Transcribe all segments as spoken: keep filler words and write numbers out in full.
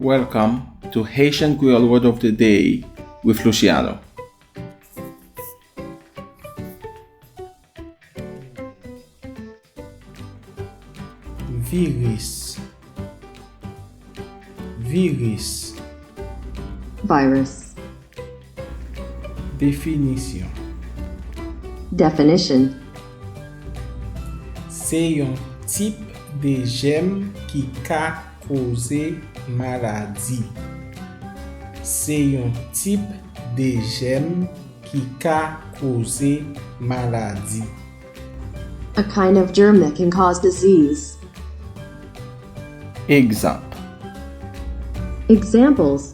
Welcome to Haitian Creole Word of the Day with Luciano. Viris. Viris. Virus. Definisyon. Definition. Se yon tip de jèm ki ka koze maladi. Se yon tip de jèm ki ka koze maladi. A kind of germ that can cause disease. Egzanp. Examples.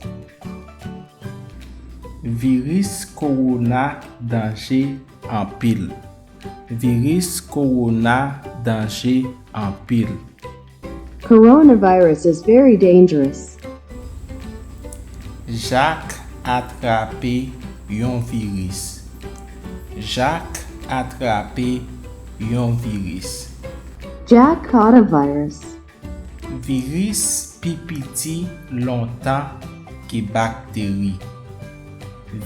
Viris kowona danje anpil. Viris kowona danje anpil. Coronavirus is very dangerous. Jak atrape yon viris. Jak atrape yon viris. Jack caught a virus. Viris pi piti lontan ke bakteri.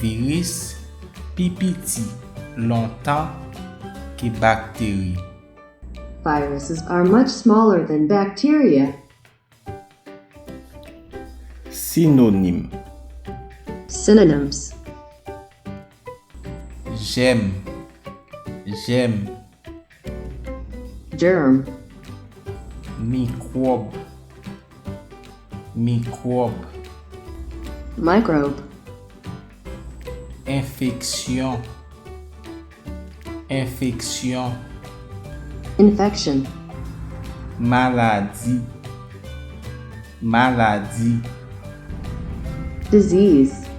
Viris pi piti lontan ke bakteri. Viruses are much smaller than bacteria. Sinonim. Synonyms. Jèm. Jèm. Germ. Mikwòb. Mikwòb. Microbe. Enfeksyon. Enfeksyon. Infection. Maladi. Maladi. Disease.